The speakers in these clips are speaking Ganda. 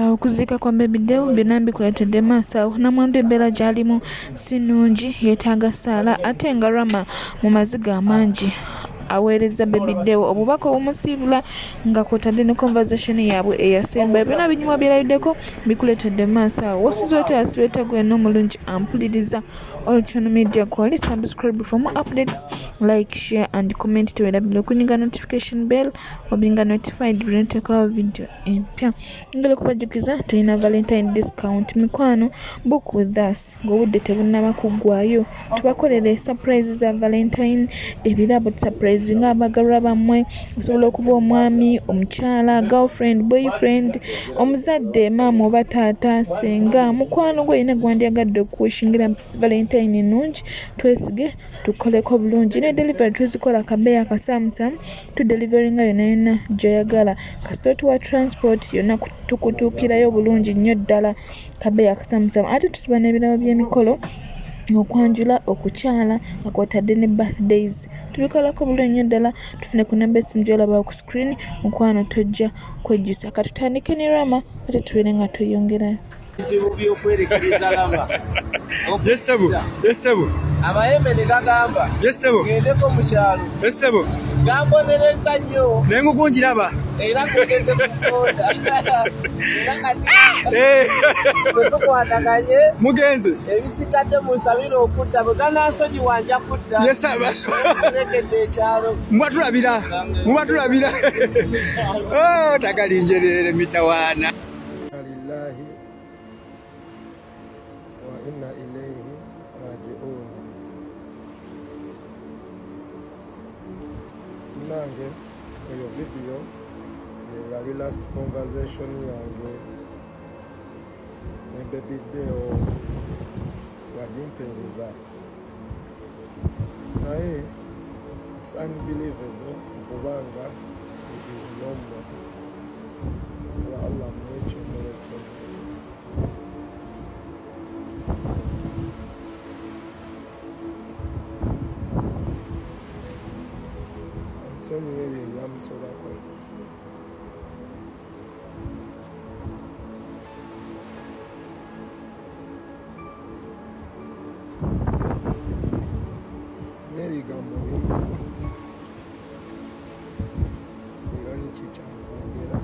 Okuziika kwa Baby Deo byonna mbikuleetedde maaso awo. Nnamwandu embeera gy'alimu si nnungi yeetaaga ssaala ate nga Rama mu maziga amangi aweerezza Baby Deo obubaka obumusiibula nga kw'otadde ne conversation yaabwe eyasembayo. Byonna binyuma byerabiddeko mbikuleetedde maaso awo. Wasuze otya asibeeta gwe n'omulungi ampuliriza all channel media kwali subscribe for more updates like share and comment tewerabira okunyiga notification bell obinga notified buli nteekawo video empya ngala okubajjukiza tulina valentine discount mikwano book with us ng'obudde tebunnaba kuggwayo tubakolere surprise za valentine ebirabo surprise nga abagalwa bammwe osobola okuba omwami omukyala girlfriend boyfriend omuzadde maama oba taata senga mukwano gwe yina gwandyagadde okuwishingira valentine ennungi twesige tukoleko bulungi ne delivery tuzikola kabeeyi akasaamusaamu tudeliveringa yonna yonna gy'oyagala kasita otuwa transport yonna tukutuukirayo bulungi nnyo ddala kabeeyi akasaamusaamu ate tusiba n'ebirabo by'emikolo okwanjula okukyala nga kwotadde ne birthdays tubikolako bulungi nnyo ddala tufune ku namba esimu gy'olaba ku screen mukwano tojja kwejjusa katutandike ne rama ate tubeere nga tweyongerayo bizibu by'okwerekereza lama. Yes sebo, yes sebo. Amayembe ne gagamba. Yes sebo. Ngendeko mu kyalo. Yes sebo. Gambonereza nnyo. Naye ngugu ngiraba. Era kugende ku boda. Era kati eh. bwe tukwataganye. Mugenze. Ebisigadde munsabire okudda bwe ganansonyiwa nja kudda. Yes sebo. Lekedde ekyalo. Muba tulabira. Muba tulabira. Oh, tagalinjereere mitawaana. Lillahi wa inna ilayhi rajiun. Nange eyo video yali last conversation yange ne baby Deo yagimpeereza naye it's unbelievable kubanga it is normal. Nsaba Allah amuwe ekyomolo kye. Amusonyiwe ebyo ebyamusobako. N'ebigambo bimbuze. Simanyi ki kyakwogera.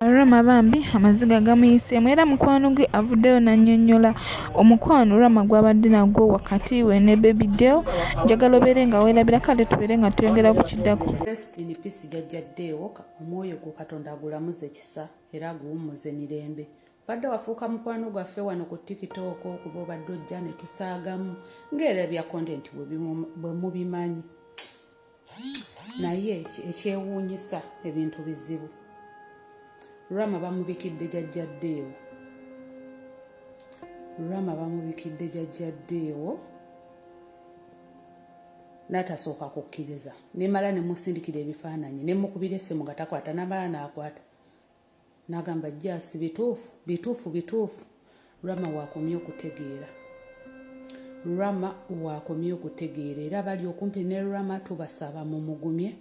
Rama bambi amaziga gamuyiseemu era mukwano gwe avuddeyo n'annyonnyola omukwano Rama gw'abadde nagwo wakati we ne Baby Deo. Njagala obeere nga weerabira kale tubeere nga tweyongera ku kiddako. Rest in peace Jajja Deo, omwoyo gwo Katonda agulamuze kisa era aguwummuze mirembe. Obadde wafuuka mukwano gwaffe wano ku TikTok kuba obadde ojja ne tusaagamu ng'era ebya content bwe mubimanyi. Naye ekyewuunyisa ebintu bizibu. Rama bamubikidde Jajja Deo. Rama bamubikidde Jajja Deo. N'atasooka kukkiriza. Nemala ne musindikira ebifaananyi ne mukubira essimu nga takwata n'amala n'akwata. N'agamba Jasi bituufu bituufu bituufu. Rama wakomye okutegeera. Rama wakomye okutegeera era bali okumpi ne Rama tubasaba mumugumye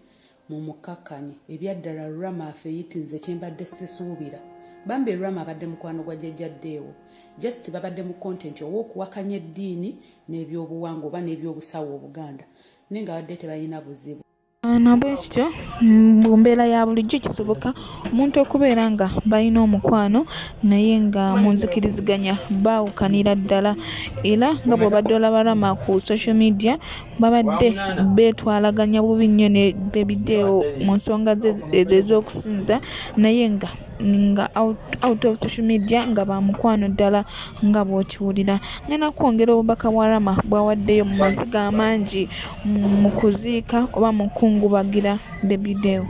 mumukkakkanye ebyaddala Rama afeyiti nze kyembadde sisuubira. Bambi Rama abadde mukwano gwa Jjajja Deo just babadde mu content ow'okuwakanya eddiini n'ebyobuwangwa oba n'ebyobusawo Obuganda naye nga babadde tebalina buzibu. Nabwekityo mu mbeera ya bulijjo kisoboka omuntu okubeera nga balina omukwano naye nga mu nzikiriziganya baawukanira ddala era nga bw'obadde olaba Rama ku social media babadde beetwalaganya bubi nnyo ne Baby Deo mu nsonga ze ezo ez'okusinza naye nga nga out, out of social media nga ba mukwano ddala nga bw'okiwulira. Ngenda kwongera obubaka bwa Rama bw'awaddeyo mu maziga amangi mu kuziika oba mu kukungubagira Baby Deo.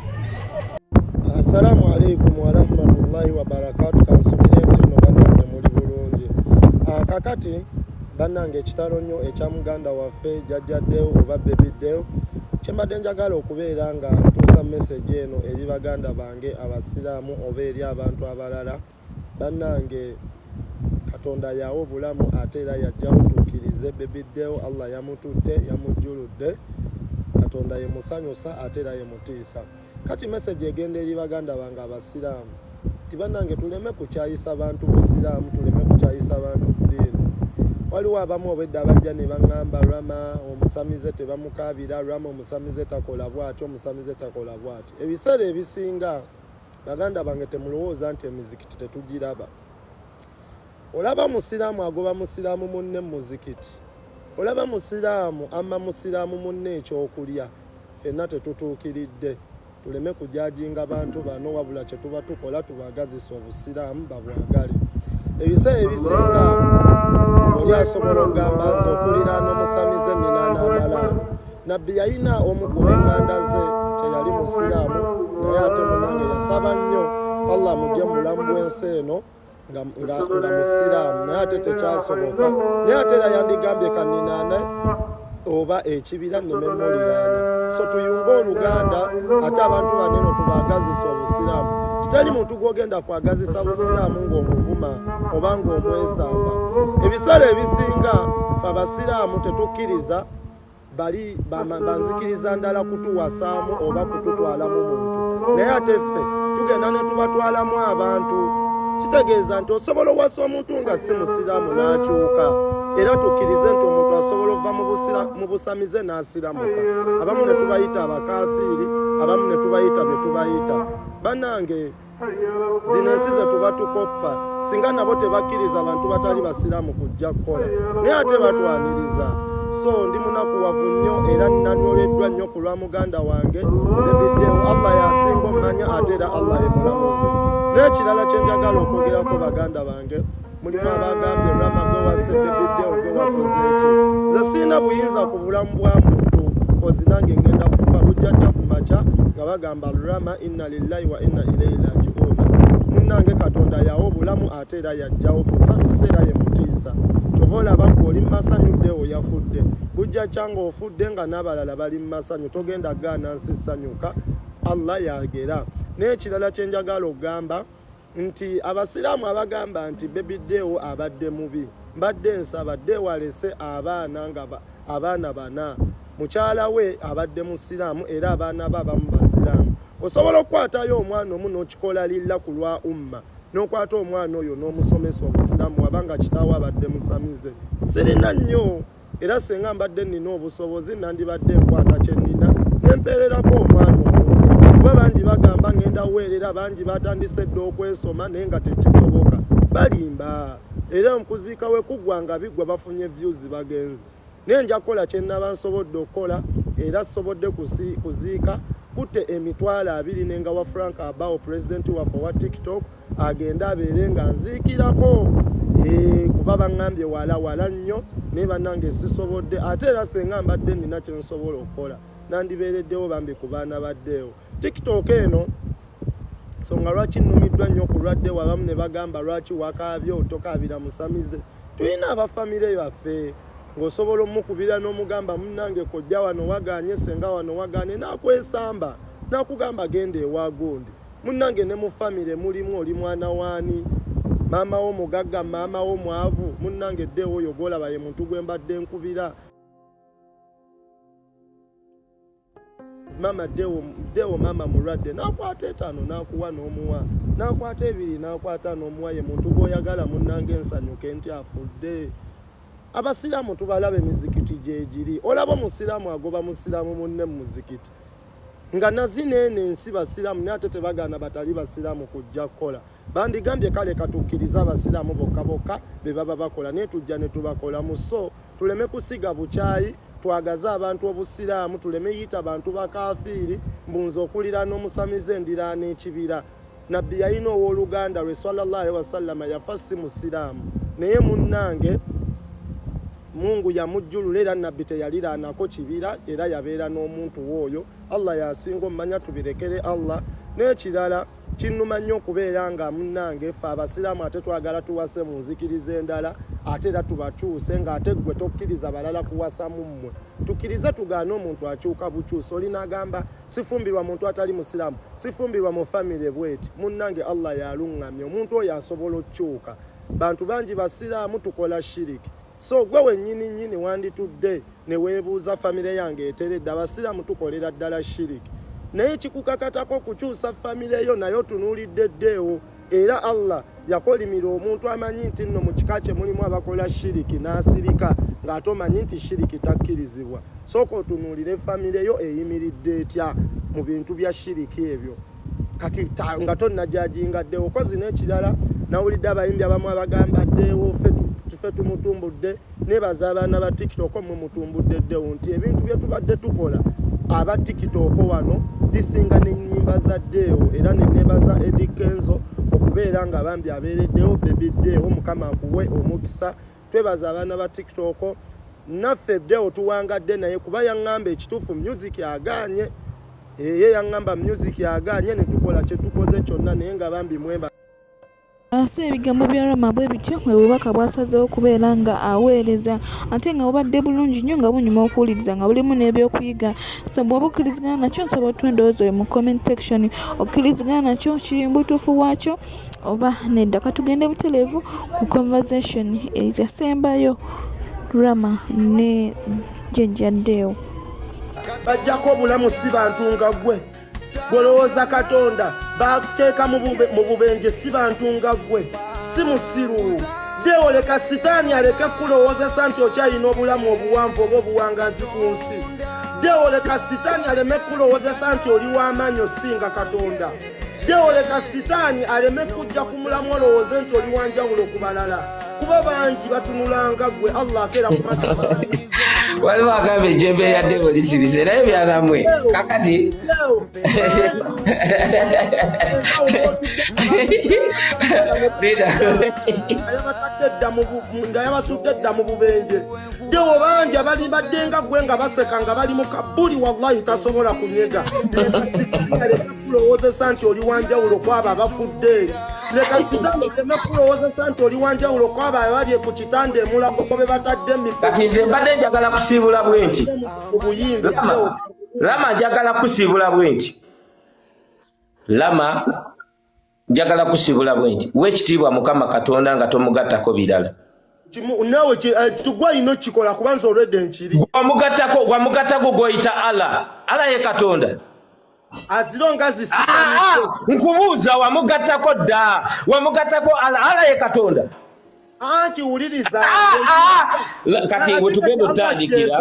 Assalamu alaikum warahmatullahi wabarakatu. Kansubire nti nno bannange muli bulungi. Ah, kakati bannange ekitalo nnyo ekya muganda waffe Jajja Deo oba Baby Deo kyembadde njagala okubeera nga ntuusa message eno eri baganda bange abasiraamu oba eri abantu abalala bannange. Katonda yawa obulamu ate era yajjawo tukkirize Baby Deo Allah yamututte yamujjuludde Katonda ye musanyusa ate era ye mutiisa. Kati message egenda eri baganda bange abasiraamu nti bannange tuleme kukyayisa bantu busiraamu, tuleme kukyayisa bantu ddiini. Waliwo abamu obwedda abajja ne baŋŋamba Rama omusamize tebamukaabira, Rama omusamize takola bw'ati, omusamize takola bw'ati. Ebiseera ebisinga baganda bange temulowooza nti emizikiti tetugiraba. Olaba musiraamu agoba musiraamu munne mu muzikiti, olaba musiraamu amma musiraamu munne ekyokulya. Ffenna tetutuukiridde, tuleme kujajinga bantu bano, wabula kye tuba tukola tubagazise obusiraamu babwagale. Ebiseera ebisinga oli asobola okugamba nze okuliraana omusamize ninaana amalaalo. Nabbi yalina omu ku b'eŋŋanda ze teyali musiraamu naye ate munange yasaba nnyo Allah amugye mu bulamu bw'ensi eno nga, nga, nga musiraamu naye ate tekyasoboka naye ate era yandigambye kaninaane oba ekibira nneme muliraana so tuyunge oluganda ate abantu baneno tubaagazisa obusiraamu titali muntu gwogenda kwagazisa busiraamu ng'omuvuma oba ng'omwesamba ebiseera ebisinga fe abasiraamu tetukkiriza bali banzikiriza ndala kutuwasaamu oba kututwalamu muntu naye ate ffe tugenda ne tubatwalamu abantu kitegeeza nti osobola owasa omuntu nga si musiraamu n'akyuka era tukkirize nti omuntu asobola okuva mu busamize n'asiramuka abamu ne tubayita abakafiiri abamu ne tubayita be tubayita banange Zino ensi zetuba tukoppa singa nabo tebakkiriza bantu batali basiraamu kujja kukola naye ate batwaniriza so ndi munakuwavu nnyo era nanyoleddwa nnyo ku lwa muganda wange bebiddewo Allah yasinga omumanya ate era Allah ye mulamuzi n'ekirala kye njagala okwogerako baganda bange mulimu abagambye rama gwe wase bebiddewo gwe wakoze eki nze sirina buyinza ku bulamu bwa muntu kozi nange ngenda kufa bujja kya ku makya nga bagamba rama inna lillahi wa inna ilaihi rajiuna munnange katonda yawa obulamu ate era yajjawo musanyusa era ye mutiisa kyova olaba gwe oli mumasanyu ddewo yafudde bujja kya nga ofudde nga n'abalala bali mu masanyu togenda gaana nsi sanyuka allah yagera n'ekirala kye njagala okugamba nti abasiraamu abagamba nti Baby Deo abadde mubi mbadde nsaba Deo alese abaana nga abaana bana mukyala we abadde musiraamu era abaana be abamu basiraamu osobola okukwatayo omwana omu n'okikola lilla ku lwa umma n'okwata omwana oyo n'omusomesa obusiraamu wabanga kitaawe abadde musamize sirina nnyo Era senga mbadde nnina obusobozi nandibadde nkwata kye nnina ne mpeererako omwana omu kuba bangi bagamba ngenda weerera bangi batandise dda okwesoma naye nga tekisoboka balimba era nkuziika we kuggwa nga biggwa bafunye views bagenze naye nja kukola kye nnaba nsobodde okukola era sobodde kuziika kutte 20,000 nenga wa Frank Abao pulezidenti waffe owa TikTok agende abeere nga nziikirako eh, kuba baŋŋambye wala wala nnyo naye bannange sisobodde ate era senga mbadde nina kye nsobola okukola nandibeereddewo bambi ku baana baddeewo tiktok eno nsonga lwaki nnumiddwa nnyo ku lwaddewo abamu ne bagamba lwaki wakaabye otokaabira musamize tulina abafamire baffe ng'osobola omukubira n'omugamba munnange kojja wano wagaanye senga wano wagaanye n'akwesamba n'akugamba genda ewa gundi Munange ne mu family mulimu oli mwana wani maama wo mugagga maama wo mwavu munange ddewo oyo gwolaba ye muntu gwe mbadde nkubira mama ddewo ddewo maama mulwadde nakwata etaano nakuwa n'omuwa nakwata ebiri nakwata n'omuwa ye muntu gwoyagala munange nsanyuke nti afudde abasiraamu tubalaba emizikiti gyegiri olaba omusiraamu agoba musiraamu munne mu muzikiti nga nazino eno ensi basiraamu naye ate tebagaana batali basiraamu kujja kukola bandigambye kale katukkirize abasiraamu bokka bokka be baba bakola naye tujja ne tubakolamu so tuleme kusiga bukyayi twagaze abantu obusiraamu tuleme yita bantu bakafiiri mbunze okuliraana omusamize endiraana ekibira Nabbi yalina ow'oluganda lwe sallallahu alaihi wasallama yafa si musiraamu naye munnange Mungu yamujjulula era Nabbi teyaliraanako kibira era yabeera n'omuntu we oyo. Allah y'asinga omumanya tubirekere Allah. N'ekirala kinnuma nnyo okubeera nga munnange ffe abasiraamu ate twagala tuwase mu nzikiriza endala ate era tubakyuse ng'ate ggwe tokkiriza balala kuwasa mu mmwe. Tukkirize tugaane omuntu akyuka bukyusi oli n'agamba Sifumbirwa muntu atali musiraamu, sifumbirwa mu famire bweti. Munnange Allah y'alungamya omuntu oyo asobola okukyuka. Bantu bangi basiraamu tukola shiriki. So gwe wennyini nnyini wanditudde ne weebuuza famire yange eteredde, abasiraamu tukolera ddala shiriki. Naye kikukakatako okukyusa famire yo naye otunuulidde ddeewo. Era Allah yakolimira omuntu amanyi nti nno mu kika kye mulimu abakola shiriki n'asirika ng'ate omanyi nti shiriki takkirizibwa. Sooka otunuulire famire yo eyimiridde etya mu bintu bya shiriki ebyo kati nga tonnajajinga ddeewo. Kozi n'ekirala nawulidde abayimbi abamu abagamba ddeewo ffe tumutumbudde. Nebaza abaana ba TikTok mwe mutumbudde ddewo nti ebintu bye tubadde tukola aba TikTok wano bisinga n'ennyimba za ddeewo. Era ne nebaza Eddy Kenzo okubeera nga bambi abeereddewo Baby Deo, Mukama akuwe omukisa. Twebaza abaana ba TikTok, naffe Deo tuwangadde naye kuba yaŋŋamba ekituufu music agaanye, eye yaŋŋamba music agaanye ne tukola kye tukoze kyonna, naye nga bambi mweba. So ebigambo bya Rama bwe bityo bwe bubaka bw'asazeewo okubeera nga aweereza ate nga bubadde bulungi nnyo nga bunyuma okuwuliriza nga bulimu n'ebyokuyiga. So bw'oba okkirizigana nakyo nsaba otuwe endowooza yo mu comment section, okkirizigana nakyo kiri mu butuufu bwakyo oba nedda. Katugende butereevu ku conversation eyasembayo Rama ne Jjajja Deo. Bajjako obulamu si bantu nga ggwe. Golowooza Katonda bakuteeka mu bubenje si bantu nga ggwe, si musiru. Deo leka sitaani aleke kukulowoozesa nti okyalina obulamu obuwanvu oba obuwangaazi ku nsi. Deo leka sitaani aleme kukulowoozesa nti oli w'amaanyi osinga Katonda. Deo leka sitaani aleme kujja ku mulamu olowooze nti oli wanjawulo ku balala, kuba bangi batunulanga ggwe. Allah akeera ku makya. Waliwo agamba ejjembe lya Deo lisirise, naye byanamwe kakati nga yabasudde dda mu bubenje. Deo bangi abali badde nga ggwe nga baseka nga bali mu kabuli, wallahi tasobola kunyega. Leka sitaani aleme kulowoozesa nti oli wanjawulo kwabo abafudde. Leka sitaani aleme kulowoozesa nti oli wanjawulo kwabo abali ku kitanda emulago be batadde Kati nze mbadde njagala kusiibula bwe nti mu buyingi. Lama, Lama, njagala kusiibula bwe nti. Lama, njagala kusiibula bwe nti wekitiibwa Mukama Katonda nga tomugattako birala. Naawe tugwa ino kikola kuba nze olwedde nkiri. Wamugattako, wamugattako gw'oyita Allah. Allah ye Katonda. Aziro nga Nkubuuza, wamugattako dda, wamugattako Allah. Allah ye Katonda. Anti wuliriza. Kati wetugenda otandikira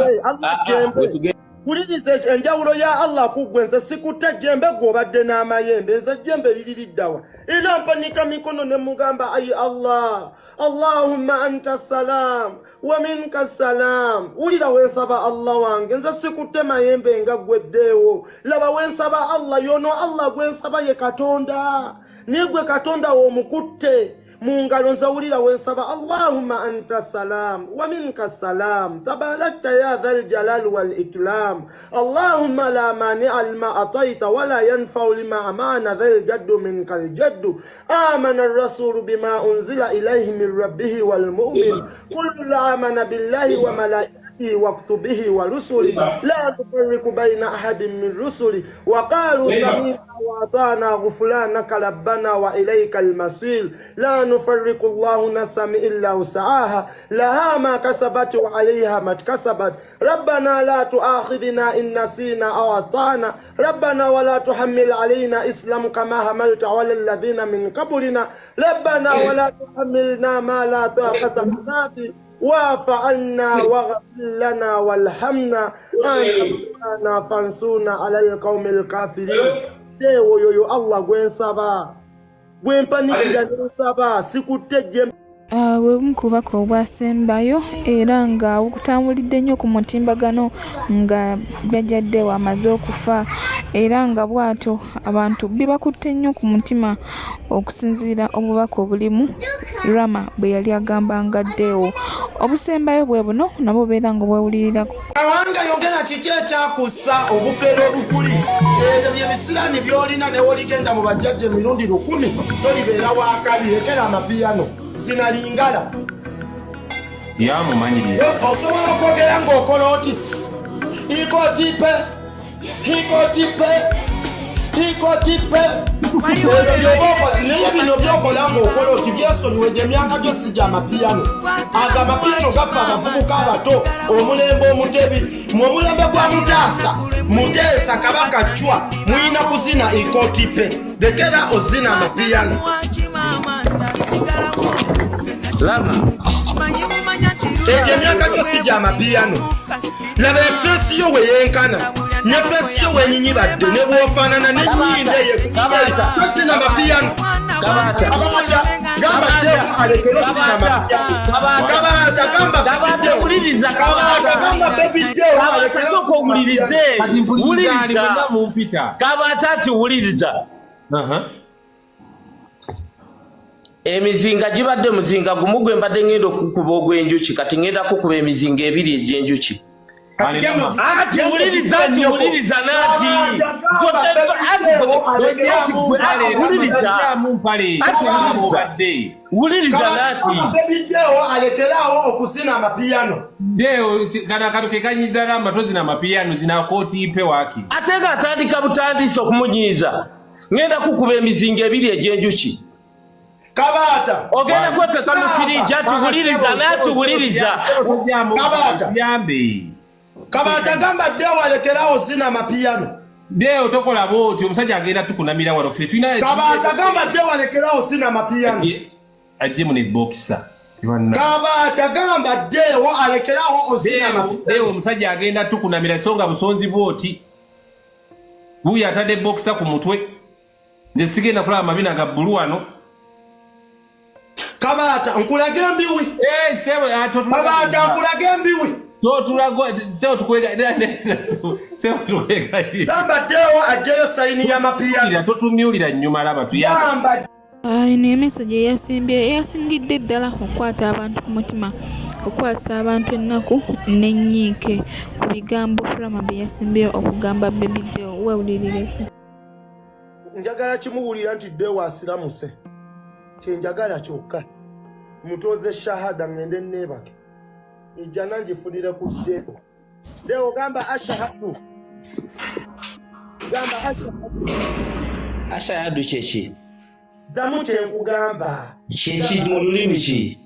Wuliriza enjawulo ya Allah ku ggwe. Nze sikutte jjembe, gwe obadde n'amayembe. Nze ejjembe liri liddawa? Era mpanika mikono ne mugamba, ayi Allah, Allahumma anta salam wa minka salam. Wulira wensaba Allah wange, nze sikutte mayembe nga ggweddeewo. Laba wensaba Allah, yono Allah gwensaba ye Katonda, naye gwe Katonda w'omukutte mu ngalo. Nze wulira wensaba, Allahumma anta salam wa minka salam, tabarakta ya dha ljalal wal ikram, Allahumma la mania lima ataita wala yanfau lima amana dha ljaddu minka ljaddu, amana rasulu bima unzila ilaihi min rabbihi walmumin, kullu amana billahi wa malaikatihi wa kutubihi wa rusuli, la nufarriku baina ahadin min rusuli, wa qalu samina wa atana, ghufranaka rabbana wa ilaika almasir, la nufarriku llahu nafsan illa wus'aha, laha ma kasabat wa alayha ma kasabat, rabbana la tuakhidhna in nasina aw atana, rabbana wala tuhammil alayna islam kama hamalta ala alladhina min qablina, rabbana wala tuhammilna ma la taqata lana bi, wa'fu anna waghfir lana warhamna, anta maulana fansurna ala alqaumil kafirin. Dewo yoyo Allah gwensaba, gwempanikira nensaba, sikutte jjembe. Bwe bumu ku bubaka obwasembayo era nga butambulidde nnyo ku mutimbagano nga Jjajja Deo amaze okufa era nga bw'atyo abantu bibakutte nnyo ku mutima okusinziira obubaka obulimu Rama bwe yali agamba nga Deo. Obusembayo bwe buno nabwo beera nga obwewulirirako. Kawanga yogera kiki ekyakussa obufere obukuli ebyo bye bisirani by'olina ne woligenda mu bajjajja emirundi 1000 tolibeera wakabi. Lekera amapiyano zina lingala. Yamumanyiriza. Osobola okwogera ng'okola oti ikotipe ikotipe. Ikotipe ebyo byoba okola, naye bino byokola ng'okola oti byesonyiwe, gye emyaka gyo si gya mapiyano. Ago amapiyano gafa abavubuka abato, omulembe omutebi, mu omulembe gwa Mutaasa, Muteesa, Kabaka Chwa, muyina kuzina ikotipe. Lekera ozina amapiyano. Lama. Egyo emyaka gyo si gya mapiyano. Laba efeesi yo we yenkana ne feesi yo wenyinyibadde ne bw'ofaanana n'ennyindo eyo tosina mapiyano. Kabaata. Kabaata, gamba Deo alekere osina mapiyano. Kabaata, gamba Kabaata, Deo. wuliriza, Kabaata, Kabaata. gamba Baby Deo alekere Sooka owulirize. Kati mpuliriza ani? Wuliriza. Mwenna mumpita. Kabaata ati wuliriza. Emizinga gibadde muzinga gumu gwe mbadde ngenda okukuba ogw'enjuki, kati ngenda kukuba emizinga ebiri egy'enjuki. Ati wuliriza, ati wuliriza n'ati. Ati wuliriza. Tojjamu mpale. Ati wuliriza. Obadde. Wuliriza n'ati. Baby Deo alekeraawo okuzina amapiyano. Deo, kano akantu ke kanyiza Rama, tozina mapiyano, zina kooti mpe waakiri. Ate ng'atandika butandisi okumunyiiza. Ngenda kukuba emizinga ebiri egy'enjuki. Kabaata. Ogenda kwekeka mu firiji, ati wuliriza n'ati wuliriza. Tojjamu. Kabaata. Yambe. Kabaata, gamba Deo alekeraawo ozina amapiyano. Deo, tokola bw'otyo, omusajja agenda tukunamira wano, ffe tulina. Kabaata, gamba Deo alekeraawo ozina amapiyano. Ajje mu ne boxer. Kabaata, gamba Deo alekeraawo ozina amapiyano. Deo, omusajja agenda tukunamira, so nga busonzi bw'oti. Wuuyo atadde boxer ku mutwe. Nze sigenda kulaba mabina ga bbulu wano. Kabaata, nkulaga embiwi. Eh, sebo, ah, totulaga. Kabaata, nkulaga embiwi. Totulaga, sebo, tukwega, sebo, tukwega. Gamba Deo ajjeyo sayini y'amapiyano. Totumyulira nnyuma, laba tuyambe. Gamba Eno emessage eyasimbye eyasingidde ddala okukwata abantu ku mutima, okukwatisa abantu ennaku n'ennyiike ku bigambo Rama bye yasimbye okugamba Baby Deo. Weewulirireko. Njagala kimuwulira nti Deo asiramuse, kyenjagala kyokka. Mutoze shahada, ngende neebake, ejjana ngifunire ku Deo. Deo, gamba ashahadu, gamba ashahadu. Ashahadu kyeki? Ddamu kyenkugamba. Kyeki mu lulimi ki?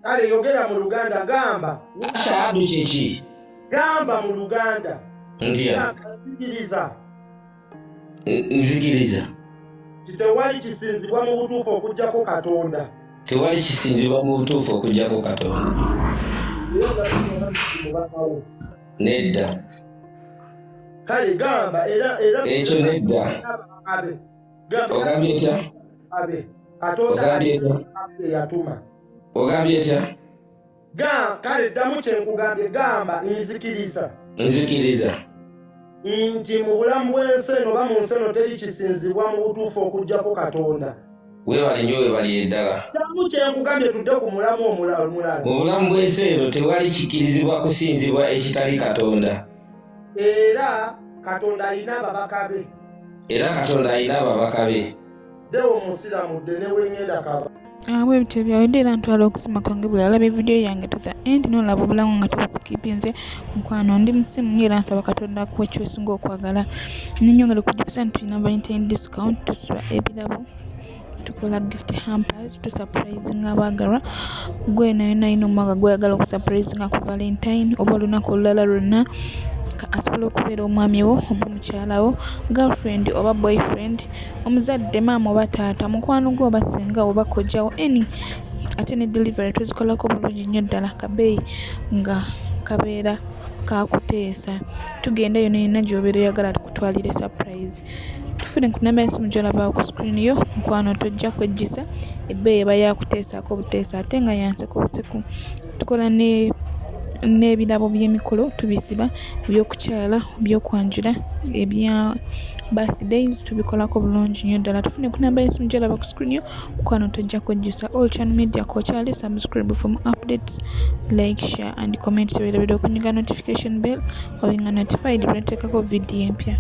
Kale yogera mu Luganda, gamba. Ashahadu kyeki? Gamba mu Luganda. Ntya? Gamba, nzikiriza. Nzikiriza. Ti tewali kisinzibwa mu butuufu okuggyako Katonda. Tewali kisinzibwa mu butuufu okuggyako Katonda. Era nga mubakawo. Nedda. Kale gamba era era. Ekyo nedda. Abe, gamba. Ogambye otya? Abe Katonda. Ogambye otya? Abe yatuma. Ogambye otya? Kale ddamu kyenkugambye, gamba nzikiriza. Nzikiriza. Nti mu bulamu bw'ensi eno oba mu nsi eno teri kisinzibwa mu butuufu okuggyako Katonda. Weebale nnyo, weebalire ddala. Ddamu kyenkugambye, tudde ku mulamu omulala omulala. Mu bulamu bw'ensi eno tewali kikkirizibwa kusinzibwa ekitali Katonda. Era Katonda alina ababaka be. Era Katonda alina ababaka be. Deo musiramudde ne wengenda kaba. Bwe bityo byawedde, era ntwala okusima kwange buli alaba evidiyo yange to the end, nolaba obulamu nga tobusikipinze. Mukwano, ndi musimu, era nsaba Katonda akuwa ekyosinga okwagala. Nenyongera okujjukiza nti tulina Valentine discount, tusiba ebirabo, tukola gift hampers, tusurprisinga abaagalwa. Gwe nayo nalina omwaka gweyagala okusurprisinga ku Valentine oba olunaku olulala lwonna, asobola okubeera omwami wo oba omukyala wo, girlfriend oba boyfriend, omuzadde, maama oba taata, mukwano gwo oba senga oba kojjawo, any. Ate ne delivery tuzikolako bulungi nnyo ddala, kabeeyi nga kabeera kakuteesa. Tugenda yonna yonna gy'obeera oyagala tukutwalire surprise. Tufune ku namba y'essimu gy'olaba ku screen yo. Mukwano, tojja kwejjusa, ebbeeyi eba yakuteesaako buteesa, ate nga yanseko buseku. Tukola ne n'ebirabo by'emikolo, tubisiba, ebyokukyala, byokwanjula, ebya birthdays, tubikolako bulungi nnyo ddala. Tufune ku namba y'essimu gy'olaba ku screen yo. Mukwano, tojja kwejjusa. All Channel Media kokyali, subscribe for more updates, like, share and comment. Tewerabira okunyiga notification bell obenga notified bwe nteekako vidiyo empya.